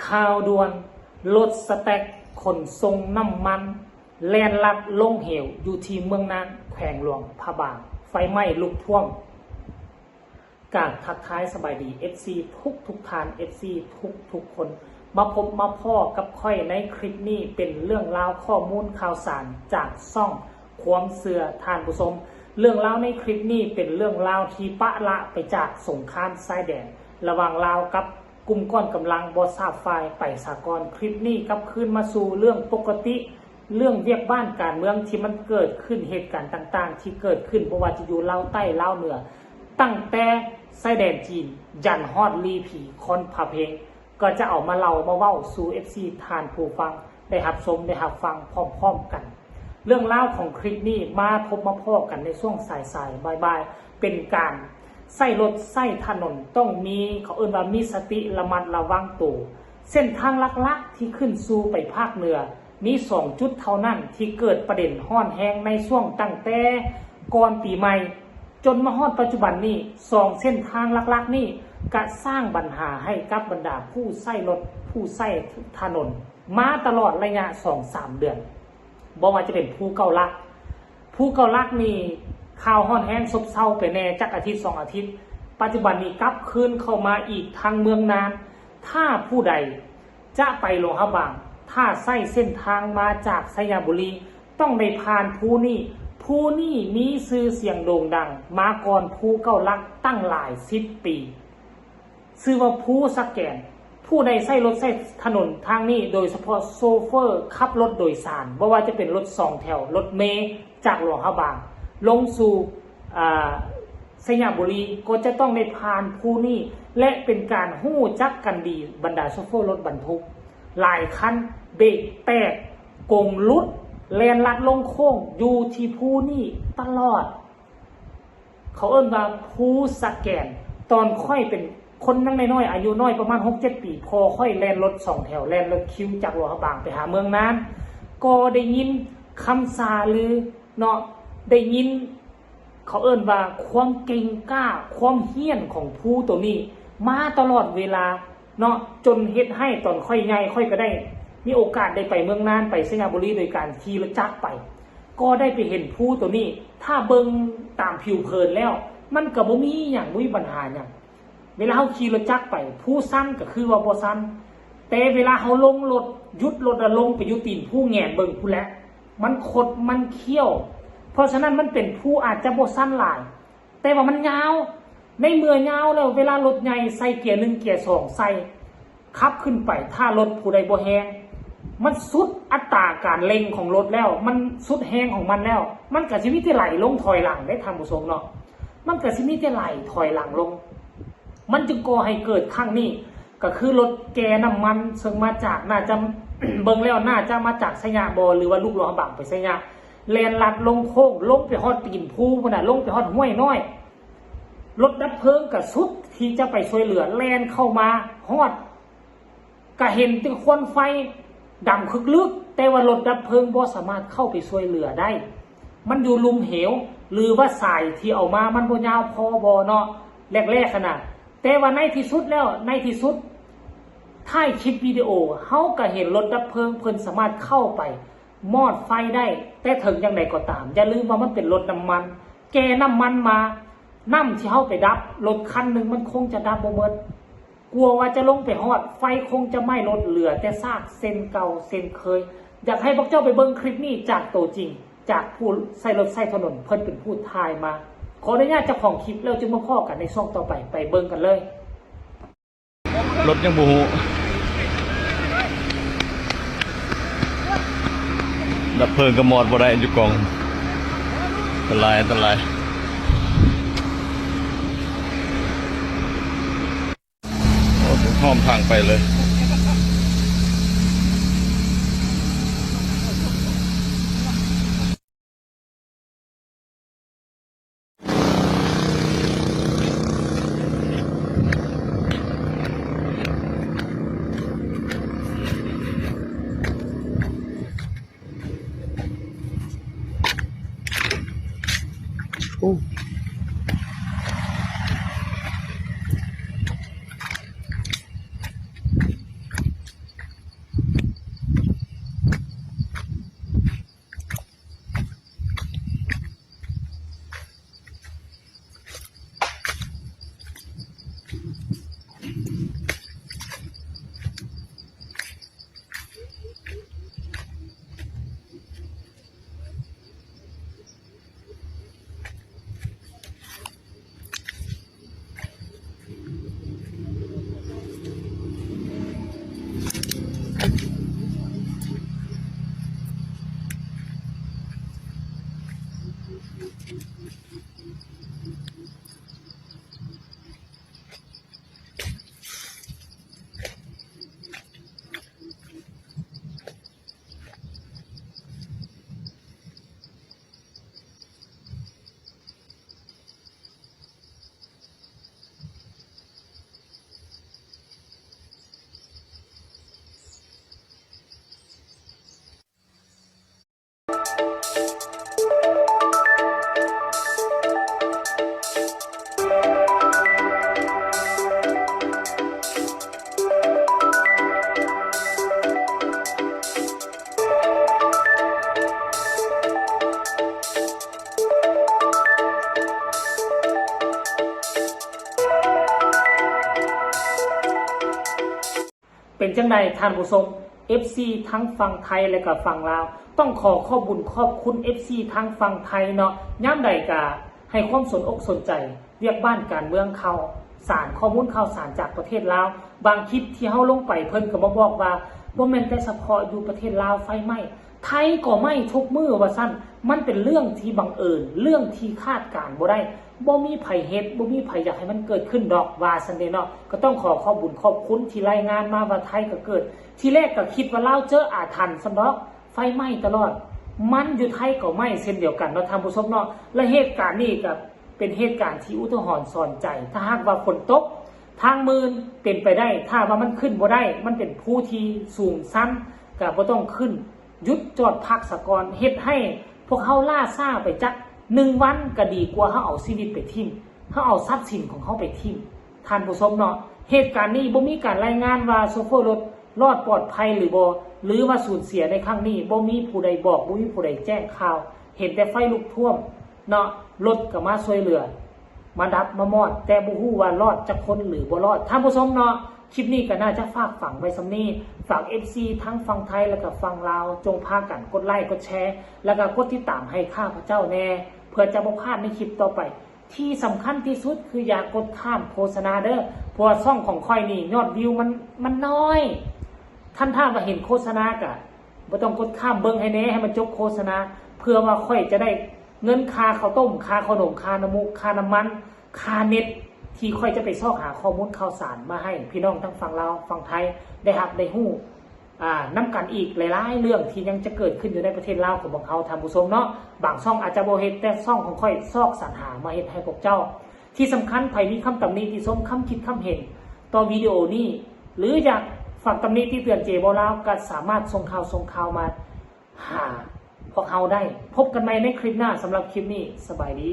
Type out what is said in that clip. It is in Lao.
ຂ່າວດ່ວນ, ລົດສະແຕັກຂົນສົ່ງນ້ຳມັນແລ່ນລັດລົງເຫວຢູ່ທີ່ເມືອງນານ ແຂວງຫຼວງພະບາງ, ໄຟໄໝ້ລຸກຖ້ວມ. ກາບທັກທາຍສະບາຍດີ ເອັຟຊີ ທຸກໆທ່ານ, ເອັຟຊີ ທຸກໆຄົນ. ມາພົບມາພໍ້ກັບຂ້ອຍໃນຄລິບນີ້ ເປັນເລື່ອງລາວຂໍ້ມູນຂ່າວສານຈາກຊ່ອງຄວາມເຊື່ອທ່ານຜູ້ຊົມ. ເລື່ອງລາວໃນຄລິບນີ້ເປັນເລື່ອງລາວທີ່ປະລະໄປຈາກສົງຄາມຊາຍແດນ ລະຫວ່າງລາວກັບ ກຸ່ມກ້ອນກຳລັງບໍ່ຊາບຝ່າຍໄປສາກ່ອນ. ຄລິບນີ້ກັບຄືນມາສູ່ເລື່ອງປົກກະຕິ, ເລື່ອງວຽກບ້ານການເມືອງທີ່ມັນເກີດຂຶ້ນ, ເຫດການຕ່າງໆທີ່ເກີດຂຶ້ນ, ບໍ່ວ່າຈະຢູ່ລາວໃຕ້, ລາວເໜືອ, ຕັ້ງແຕ່ຊາຍແດນຈີນ ຢັນຮອດລີຜີຄອນພະເພັງ, ກໍຈະເອົາມາເລົ່າມາເວົ້າສູ່ ເອັຟຊີ ທ່ານຜູ້ຟັງ ໄດ້ຮັບຊົມໄດ້ຮັບຟັງພ້ອມໆກັນ. ເລື່ອງລາວຂອງຄລິບນີ້ມາພົບມາພໍ້ກັນໃນຊ່ວງສາຍໆ ບ່າຍໆ ເປັນການໃຊ້ລົດໃຊ້ຖະໜົນຕ້ອງມີ, ເຂົາເອີ້ນວ່າມີສະຕິລະມັດລະວັງໂຕ. ເສັ້ນທາງຫຼັກໆທີ່ຂຶ້ນສູ່ໄປພາກເໜືອ ມີສອງຈຸດເທົ່ານັ້ນທີ່ເກີດປະເດັນຮ້ອນແຮງໃນຊ່ວງຕັ້ງແຕ່ກ່ອນປີໃໝ່ ຈົນມາຮອດປັດຈຸບັນນີ້. ສອງເສັ້ນທາງຫຼັກໆນີ້ກະສ້າງບັນຫາໃຫ້ກັບບັນດາຜູ້ໃຊ້ລົດ, ຜູ້ໃຊ້ຖະໜົນ ມາຕະຫຼອດໄລຍະສອງສາມເດືອນ, ບໍ່ວ່າຈະເປັນພູເກົ້າຫຼັກ. ພູເກົ້າຫຼັກນີ້ຂ່າວຮ້ອນແຮງຊົບເຊົາໄປແດ່ຈັກອາທິດສອງອາທິດ, ປັດຈຸບັນນີ້ກັບຄືນເຂົ້າມາອີກທາງເມືອງນານ. ຖ້າຜູ້ໃດຈະໄປຫຼວງພະບາງ, ຖ້າໃຊ້ເສັ້ນທາງມາຈາກໄຊຍະບູລີ, ຕ້ອງໄດ້ຜ່ານພູນີ້. ພູນີ້ມີຊື່ສຽງໂດ່ງດັງມາກ່ອນພູເກົ້າຫຼັກຕັ້ງຫຼາຍສິບປີ. ຊື່ວ່າພູສະແກນ. ຜູ້ໃດໃຊ້ລົດໃຊ້ຖະໜົນທາງນີ້, ໂດຍສະເພາະໂຊເຟີຂັບລົດໂດຍສານ, ບໍ່ວ່າຈະເປັນລົດສອງແຖວ, ລົດເມຈາກຫຼວງພະບາງລົງສູ່ ອາ ໄຊຍະບູລີ, ກໍຈະຕ້ອງໄດ້ຜ່ານພູນີ້ ແລະ ເປັນການຮູ້ຈັກກັນດີບັນດາໂຊເຟີລົດບັນທຸກ. ຫຼາຍຄັນເບຣກແຕກ, ກົງຫຼຸດ, ແລ່ນລັດລົງໂຄ້ງຢູ່ທີ່ພູນີ້ຕະຫຼອດ. ເຂົາເອີ້ນວ່າພູສະແກນ. ຕອນຂ້ອຍເປັນຄົນຍັງນ້ອຍໆ ອາຍຸນ້ອຍປະມານຫົກເຈັດປີ, ພໍ່ຂ້ອຍແລ່ນລົດສອງແຖວ, ແລ່ນລົດຄິວຈາກຫຼວງພະບາງໄປຫາເມືອງນານ, ກໍໄດ້ຍິນຄຳຊາລືເນາະ, ໄດ້ຍິນ ເຂົາເອີ້ນວ່າຄວາມເກັ່ງກ້າ, ຄວາມຮ້ຽນຂອງພູໂຕນີ້ມາຕະຫຼອດເວລາເນາະ, ຈົນເຮັດໃຫ້ຕອນຂ້ອຍໃຫຍ່ ຂ້ອຍກໍໄດ້ມີໂອກາດໄດ້ໄປເມືອງນານ, ໄປໄຊຍະບູລີ ໂດຍການຂີ່ລົດຈັກໄປ. ກໍໄດ້ໄປເຫັນພູໂຕນີ້. ຖ້າເບິ່ງຕາມຜິວເຜິນແລ້ວ ມັນກໍບໍ່ມີຫຍັງ, ບໍ່ມີບັນຫາຫຍັງ. ເວລາເຮົາຂີ່ລົດຈັກໄປ, ພູຊັນກໍຄືວ່າບໍ່ຊັນ, ແຕ່ເວລາເຮົາລົງລົດ, ຢຸດລົດແລ້ວລົງໄປຢູ່ຕີນພູ, ແງນເບິ່ງພຸ້ນແຫຼະ, ມັນຄົດ, ມັນຄ້ຽວ. ເພາະສະນັ້ນ ມັນເປັນພູອາດຈະບໍ່ຊັນຫຼາຍ, ແຕ່ວ່າມັນຍາວ. ໃນເມື່ອຍາວແລ້ວ, ເວລາລົດໃຫຍ່ໃສ່ເກຍໜຶ່ງ ເກຍສອງໃສ່, ຂັບຂຶ້ນໄປ, ຖ້າລົດຜູ້ໃດບໍ່ແຮງ, ມັນສຸດອັດຕາການເລັ່ງຂອງລົດແລ້ວ, ມັນສຸດແຮງຂອງມັນແລ້ວ, ມັນກະຊິມີແຕ່ໄຫຼລົງຖອຍຫຼັງເດ້ທ່ານຜູ້ຊົມເນາະ, ມັນກະຊິມີແຕ່ໄຫຼຖອຍຫຼັງລົງ. ມັນຈຶ່ງກໍ່ໃຫ້ເກີດຄັ້ງນີ້, ກະຄືລົດແກ່ນ້ຳມັນ, ເຊິ່ງມາຈາກ, ໜ້າຈະ, ເບິ່ງແລ້ວໜ້າຈະມາຈາກໄຊຍະບໍ ຫຼືວ່າລຸກຫຼວງພະບາງໄປໄຊຍະ, ແລ່ນລັດລົງໂຄ້ງ, ລົງໄປຮອດຕີນພູພຸ້ນນະ, ລົງໄປຮອດຫ້ວຍນ້ອຍ. ລົດດັບເພີງກະສຸດທີ່ຈະໄປຊ່ວຍເຫຼືອ, ແລ່ນເຂົ້າມາຮອດ ກະເຫັນແຕ່ຄວັນໄຟດຳຄຶກລຶກ, ແຕ່ວ່າລົດດັບເພີງບໍ່ສາມາດເຂົ້າໄປຊ່ວຍເຫຼືອໄດ້. ມັນຢູ່ລຸ່ມເຫວ ຫຼືວ່າສາຍທີ່ເອົາມາມັນບໍ່ຍາວພໍບໍ່ເນາະ, ແລກໆຫັ້ນນະ. ແຕ່ວ່າໃນທີ່ສຸດແລ້ວ, ໃນທີ່ສຸດ ທ້າຍຄລິບວິດີໂອ ເຮົາກະເຫັນລົດດັບເພີງເພິ່ນສາມາດເຂົ້າໄປ ມອດໄຟໄດ້, ແຕ່ເຖິງຢ່າງໃດກໍຕາມ, ຢ່າລືມວ່າມັນເປັນລົດນ້ຳມັນ, ແກ່ນ້ຳມັນມາ, ນ້ຳທີ່ເຮົາໄປດັບລົດຄັນໜຶ່ງ ມັນຄົງຈະດັບບໍ່ໝົດ. ກວ່າວ່າຈະລົງໄປຮອດ, ໄຟຄົງຈະໄໝ້ລົດ, ເຫຼືອແຕ່ຊາກເຊັ່ນເກົ່າເຊັ່ນເຄີຍ. ຢາກໃຫ້ພວກເຈົ້າໄປເບິ່ງຄລິບນີ້ຈາກໂຕຈິງ, ຈາກຜູ້ໃຊ້ລົດໃຊ້ຖະໜົນ, ເພິ່ນເປັນຜູ້ຖ່າຍມາ. ຂໍອະນຸຍາດເຈົ້າຂອງຄລິບ ແລ້ວຈຶ່ງມາພໍ້ກັນໃນຊ່ວງຕໍ່ໄປ, ໄປເບິ່ງກັນເລີຍ. ລົດຍັງບໍ່ຮູ້. ດັບເພີງກໍມອດບໍ່ໄດ້ ຢູ່ກອງ. ອັນຕະລາຍ, ອັນຕະລາຍ. ໂອ້ ຫ້ອມທາງໄປເລີຍ. ໂອ້. ເປັນຈັ່ງໃດທ່ານຜູ້ຊົມ ເອັຟຊີ ທັງຝັ່ງໄທ ແລະກະຝັ່ງລາວ? ຕ້ອງຂໍຂອບບຸນຂອບຄຸນ ເອັຟຊີ ທັງຝັ່ງໄທເນາະ, ຍາມໃດກະໃຫ້ຄວາມສົນອົກສົນໃຈວຽກບ້ານການເມືອງ ຂ່າວສານ ຂໍ້ມູນຂ່າວສານຈາກປະເທດລາວ. ບາງຄລິບທີ່ເຮົາລົງໄປ ເພິ່ນກໍມາບອກວ່າ ບໍ່ແມ່ນແຕ່ສະເພາະຢູ່ປະເທດລາວໄຟໄໝ້, ໄທກໍໄໝ້ທຸກມື້ວ່າຊັ້ນ. ມັນເປັນເລື່ອງທີ່ບັງເອີນ, ເລື່ອງທີ່ຄາດການບໍ່ໄດ້. ບໍ່ມີໃຜເຮັດ, ບໍ່ມີໃຜຢາກໃຫ້ມັນເກີດຂຶ້ນດອກ ວ່າຊັ້ນເດເນາະ. ກໍຕ້ອງຂໍຂອບບຸນຂອບຄຸນທີ່ລາຍງານມາວ່າໄທກໍເກີດ. ທີແລກກໍຄິດວ່າລາວເຈີອາຖັນຊັ້ນດອກ, ໄຟໄໝ້ຕະຫຼອດ. ມັນຢູ່ໄທກໍໄໝ້ເຊັ່ນດຽວກັນເນາະທ່ານຜູ້ຊົມເນາະ. ແລະເຫດການນີ້ກໍເປັນເຫດການທີ່ອຸທະຫອນສອນໃຈ. ຖ້າຫາກວ່າຝົນຕົກ ທາງໝື່ນເປັນໄປໄດ້, ຖ້າວ່າມັນຂຶ້ນບໍ່ໄດ້, ມັນເປັນພູທີ່ສູງຊັນ, ກໍບໍ່ຕ້ອງຂຶ້ນ. ຢຸດຈອດພັກສາກ່ອນ, ເຮັດໃຫ້ພວກເຮົາລ້າຊ້າໄປຈັກໜຶ່ງວັນ ກໍດີກວ່າເຮົາເອົາຊີວິດໄປຖິ້ມ, ເຮົາເອົາຊັບສິນຂອງເຮົາໄປຖິ້ມ. ທ່ານຜູ້ຊົມເນາະ, ເຫດການນີ້ບໍ່ມີການລາຍງານວ່າໂຊເຟີລົດລອດປອດໄພຫຼືບໍ່ ຫຼືວ່າສູນເສຍໃນຄັ້ງນີ້. ບໍ່ມີຜູ້ໃດບອກ, ບໍ່ມີຜູ້ໃດແຈ້ງຂ່າວ, ເຫັນແຕ່ໄຟລຸກຖ້ວມເນາະ, ລົດກໍມາຊ່ວຍເຫຼືອ ມາດັບມາມອດ, ແຕ່ບໍ່ຮູ້ວ່າລອດຈັກຄົນຫຼືບໍ່ລອດ. ທ່ານຜູ້ຊົມເນາະ, ຄລິບນີ້ກໍໜ້າຈະຝາກຝັງໄວ້ສ່ຳນີ້. ຝາກ ເອັຟຊີ ທັງຝັ່ງໄທ ແລະກະຝັ່ງລາວ ຈົ່ງພາກັນກົດໄລກົດແຊ ແລະກະກົດຕິດຕາມໃຫ້ຂ້າພະເຈົ້າແດ່ ເພື່ອຈະບໍ່ພາດໃນຄລິບຕໍ່ໄປ. ທີ່ສຳຄັນທີ່ສຸດຄືຢ່າກົດຂ້າມໂຄສະນາເດີ້, ເພາະວ່າຊ່ອງຂອງຂ້ອຍນີ້ຍອດວິວມັນ ມັນນ້ອຍ. ທ່ານຖ້າວ່າເຫັນໂຄສະນາກະ ບໍ່ຕ້ອງກົດຂ້າມ, ເບິ່ງໃຫ້ແດ່ ໃຫ້ມັນຈົບໂຄສະນາ ເພື່ອວ່າຂ້ອຍຈະໄດ້ເງິນຄ່າເຂົ້າຕົ້ມ, ຄ່າເຂົ້າໜົມ, ຄ່ານ້ຳມູກ, ຄ່ານ້ຳມັນ, ຄ່າເນັດ ທີ່ຂ້ອຍຈະໄປຊອກຫາຂໍ້ມູນຂ່າວສານມາໃຫ້ພີ່ນ້ອງທັງຝັ່ງລາວ, ຝັ່ງໄທ ໄດ້ຮັບໄດ້ຮູ້ ອ່າ ນຳກັນອີກຫຼາຍໆເລື່ອງທີ່ຍັງຈະເກີດຂຶ້ນຢູ່ໃນປະເທດລາວຂອງພວກເຮົາ ທ່ານຜູ້ຊົມເນາະ. ບາງຊ່ອງອາດຈະບໍ່ເຮັດ, ແຕ່ຊ່ອງຂອງຂ້ອຍຊອກສັນຫາມາເຮັດໃຫ້ພວກເຈົ້າ. ທີ່ສຳຄັນ ໃຜມີຄຳຕຳໜິຕິຊົມ, ຄຳຄິດຄຳເຫັນຕໍ່ວິດີໂອນີ້ ຫຼືຢາກຝາກຕຳໜິຕິເຕືອນເຈເວົ້າລາວ ກໍສາມາດສົ່ງຂ່າວ ສົ່ງຂ່າວມາຫາພວກເຮົາໄດ້. ພົບກັນໃໝ່ໃນຄລິບໜ້າ. ສຳລັບຄລິບນີ້ ສະບາຍດີ.